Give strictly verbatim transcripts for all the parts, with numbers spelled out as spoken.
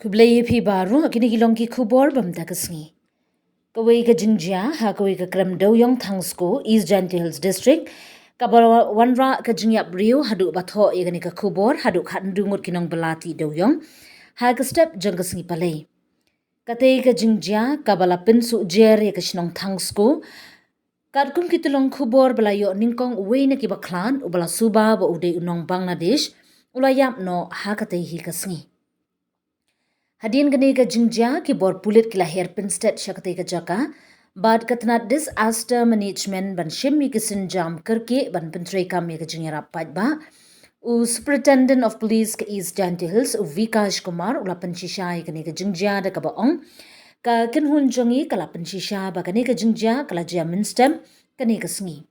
Khublei ïa phi baroh, kine ki long ki khubor bam da ka sngi. Kawei ka jingjia ha kawei ka krem dewïong Thangsku, East Jaintia Hills District, kaba wanrah ka jingïap briew haduh ba thoh ïa kane ka khubor haduh khathynriew ngut ki nongbylla tih dewïong ha ka step jong ka sngi Palei. Katei ka jingjia kaba la pynsuh jer ïa ka shnong Thangsku. Katkum ki tyllong khubor ba la ïoh nyngkong, uwei na ki bakhlad uba la suba ba u dei u nong Bangladesh u la ïap noh ha katei hi ka sngi. Hadien kane ka jingjia, ki bor pulit ki la her pynsted sha katei ka jaka bad ka tnat Disaster Management ban shim ïa ki sienjam kyrkieh ban pyntreikam ïa ka jingïarap paidbah. U Superintendent of Police ka East Jaintia Hills, u Vikash Kumar, u la pynshisha ïa kane ka jingjia da kaba ong, ka kynhun jong ngi ka la pynshisha ba kane ka jingjia ka la jia mynstep kane ka sngi.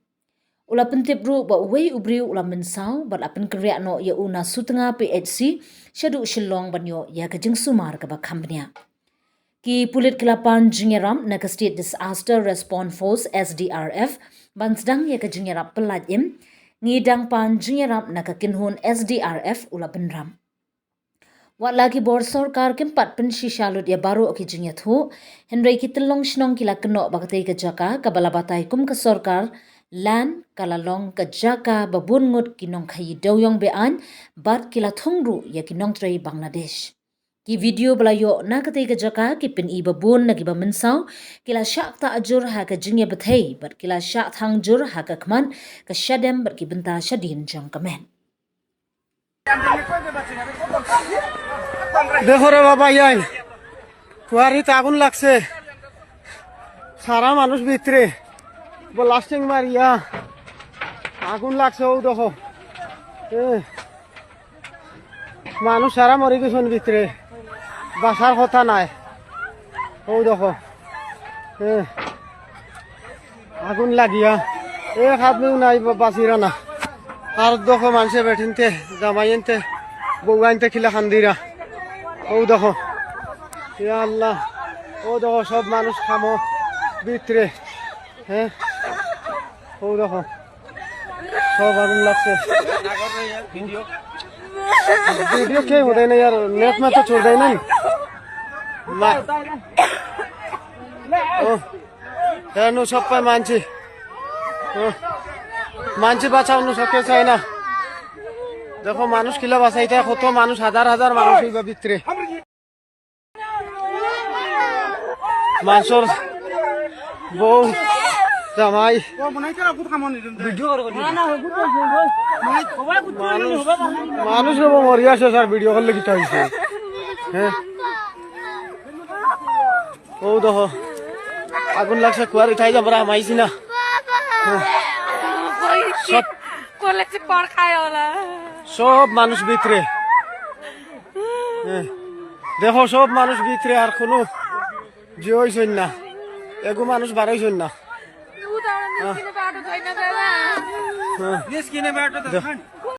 U la pyntip ruh ba uwei u briew u la mynsaw bad la pynkynriah noh ïa u na Sutnga P H C shaduh Shillong ban ïoh ïa ka jingsumar kaba kham bniah. Ki pulit ki la pan jingïarap na ka State Disaster Response Force, S D R F, ban sdang ïa ka jingïarap pyllait im. Ngi dang pan jingïarap na ka kynhun, S D R F u la bynrap. Wat la ki bor sorkar kim pat pynshisha lut ïa baroh ki jingïathuh, hynrei ki tyllong shnong ki la kynnoh ba katei ka jaka kaba la batai kum ka sorkar land ka la long ka jaka ba bun ngut ki nongkhaïi dewïong be-aiñ bad ki la thung ruh ïa ki nongtrei Bangladesh. Ki video ba la ïoh na katei ka jaka ki pyni ba bun na kiba mynsaw ki la shah ktah jur ha ka jingïabthei bad ki la shah thang jur ha ka khmat, ka shadem bad ki bynta shadien jong ka met. দেখো রে বাবা, ইয়াই কুয়ারিত আগুন লাগছে, সারা মানুষ ভিতরে, ব্লাস্টিং মারিয়া আগুন লাগছে। ও দেখো, এ, মানুষ সারা মরি গেছেন ভিতরে, বাঁচার কথা নাই। ও দেখো, এ, আগুন লাগিয়া এক আদমিও নাই বা-, বাঁচিরা না। আর দেখো, মানুষে বেটিনতে, জামাইনতে, বউয়াইনতে কিলা কান্দিরা। ও দেখো, ইয়া আল্লাহ, ও দেখো, সব মানুষ খামো ভিতরে। হ্যাঁ, ও দেখো, সব আগুন লাগছে। ভিডিও কে হুদাই না ইয়ার, নেট মে তো চলদাই না। মা-, ও। হ্যাঁ, নু সব পায় মানছি। হ্যাঁ। মানছি বাঁচাও, নু সব কেউ চায় না। দেখো, মানুষ কিলা বাঁচাইতে, কত মানুষ, হাজার হাজার মানুষ হইবা ভিতরে। মানুষের বউ, জামাই। মানুষ, মানুষ রে বাবা, মরি আছে স্যার, ভিডিও করলে কিতা হইছে? হ্যাঁ। ও দেখো, আগুন লাগছে, কুয়ারি থাই আমরা হামাইছি না। হ্যাঁ। সব, সব মানুষ ভিতরে। হ্যাঁ। দেখো, সব মানুষ ভিতরে, আর কোনো যে হইছইন না, এগু মানুষ বারইছইন না। হ্যাঁ। হ্যাঁ।